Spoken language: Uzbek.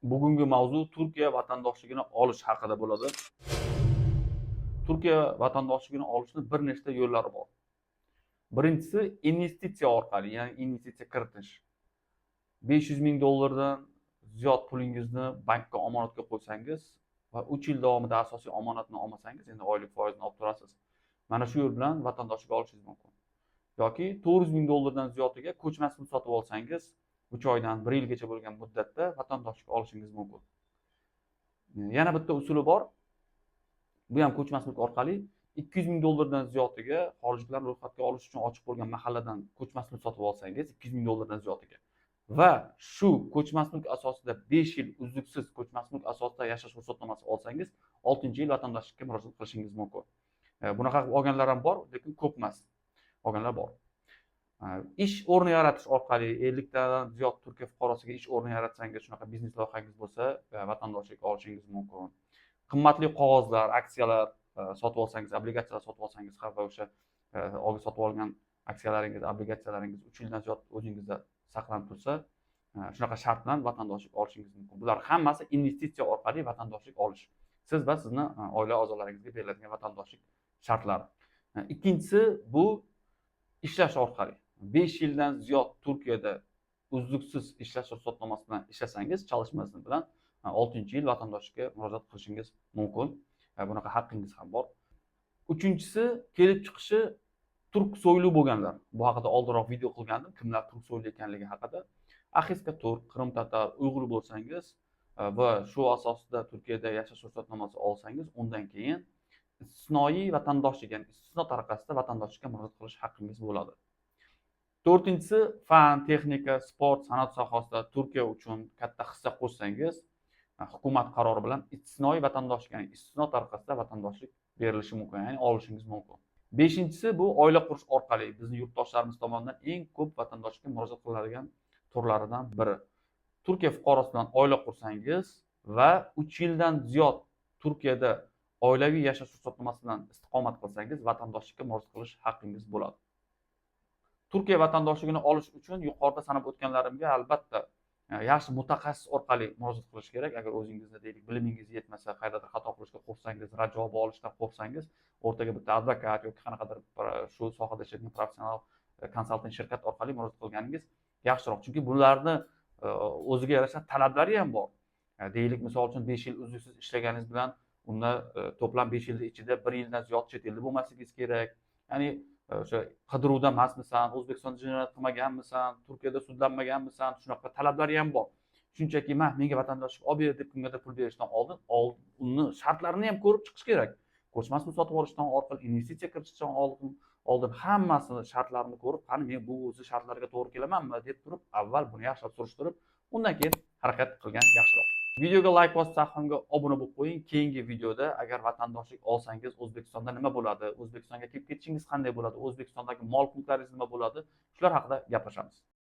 Bugungi mavzu Turkiya vatandoshligini olish haqida bo'ladi. Turkiya vatandoshligini olishni bir nechta yo'llari bor. Birinchisi investitsiya orqali, ya'ni investitsiya kiritish. 500 ming dollardan ziyod pulingizni bankka omonatga qo'ysangiz va 3 yil davomida asosiy omonatni olmasangiz, endi oylik foizini olib turasiz. Mana shu yo'l bilan vatandoshlik olishingiz mumkin. Yoki 400 ming dollardan ziyodiga ko'chmas mulk sotib olsangiz, 3 oydan 1 yilgacha bo'lgan muddatda vatandoshlik olishingiz mumkin. Yana bitta usuli bor. Bu ham ko'chmas mulk orqali 200 ming dollardan ziyodiga xorijliklar ro'yxatga olish uchun ochiq bo'lgan mahalladan ko'chmas mulk sotib olsangiz, 200 ming dollardan ziyodiga va shu ko'chmas mulk asosida 5 yil uzluksiz ko'chmas mulk asosida yashash ruxsatnomasi olsangiz, 6-yil vatandoshlikka murojaat qilishingiz mumkin. Bunaqa qilib olganlar ham bor, lekin ko'p emas. Olganlar bor. Ish o'rni yaratish orqali 50 tadan ziyod Turkiya fuqarosiga ish o'rni yaratsangiz, shunaqa biznes loyihangiz bo'lsa, vatandoshlik olishingiz mumkin. Qimmatli qog'ozlar, aksiyalar sotib olsangiz, obligatsiyalar sotib olsangiz ham va o'sha sotib olgan aksiyalaringiz, obligatsiyalaringiz 3 yildan ziyod o'zingizda saqlanib tursa, shunaqa shart bilan vatandoshlik olishingiz mumkin. Bular hammasi investitsiya orqali vatandoshlik olish. Siz va sizni oila a'zolaringizga beriladigan vatandoshlik shartlari. Ikkinchisi bu ishlash orqali. 5 yildan ziyod Turkiyada uzluksiz ishlash ruxsatnomasi bilan ishlasangiz, çalışma izni bilan 6-yil vatandoshlikka murojaat qilishingiz mumkin. Bunaqa haqqingiz ham bor. Uchinchisi kelib chiqishi turk so'yli bo'lganlar. Bu haqida oldinroq video qilgandim, kimlar turk so'yli ekanligi haqida. Ahiska turk, Qrim tatar, Uyg'ur bo'lsangiz va shu asosida Turkiyada yashash ruxsatnomasi olsangiz, undan keyin istisnoiy vatandoshlik, ya'ni istisno tariqasida vatandoshlikka murojaat qilish haqqingiz bo'ladi. To'rtinchisi fan, texnika, sport, san'at sohasida Turkiya uchun katta hissa qo'shsangiz, hukumat qarori bilan istisnoiy vatandoshlik, ya'ni istisno tariqasida vatandoshlik berilishi mumkin, ya'ni olishingiz mumkin. Beshinchisi bu oila qurish orqali bizni yurtdoshlarimiz tomonidan eng ko'p vatandoshlikka murojaat qilinadigan turlaridan biri. Turkiya fuqarosi bilan oila qursangiz va 3 yildan ziyod Turkiyada oilaviy yashash ruxsatnomasi bilan istiqomat qilsangiz, vatandoshlikka murojaat qilish haqqingiz bo'ladi. Turkiya vatandoshligini olish uchun yuqorida sanab o'tganlarimga albatta yaxshi mutaxassis orqali murojaat qilish kerak. Agar o'zingizni, deylik, bilimingiz yetmasa, qayerdadir xato qilishga qo'rqsangiz, rad javobi olishdan qo'rqsangiz, o'rtaga bitta advokat yoki qanaqadir shu sohada ishlaydigan professional konsalting shirkat orqali murojaat qilganingiz yaxshiroq. Chunki bularni o'ziga yarasha talablari ham bor. Deylik, misol uchun, 5 yil uzluksiz ishlaganingiz bilan unda to'plam 5 yilni ichida 1 yildan ziyod chet elda bo'lmasligingiz kerak. Ya'ni o'sha qidiruvda emasmisan, O'zbekistonda jinoyat qilmaganmisan, Turkiyada sudlanmaganmisan, shunaqa talablari ham bor. Shunchaki menga vatandoshlik olib ber deb kimgadir pul berishdan oldin uni shartlarini ham ko'rib chiqish kerak. Ko'chmas mulk sotib olishdan oldin, investitsiya kiritishdan oldin hammasini shartlarini ko'rib, qani men bu o'zi shartlarga to'g'ri kelamanmi deb turib, avval buni yaxshilab surishtirib, undan keyin harakat qilgan yaxshiroq. Videoga layk bosib, sahifamga obuna bo'lib qo'ying. Keyingi videoda agar vatandoshlik olsangiz, O'zbekistonda nima bo'ladi, O'zbekistonga kelib ketishingiz qanday bo'ladi, O'zbekistondagi mol mulklaringiz nima bo'ladi, shular haqida gaplashamiz.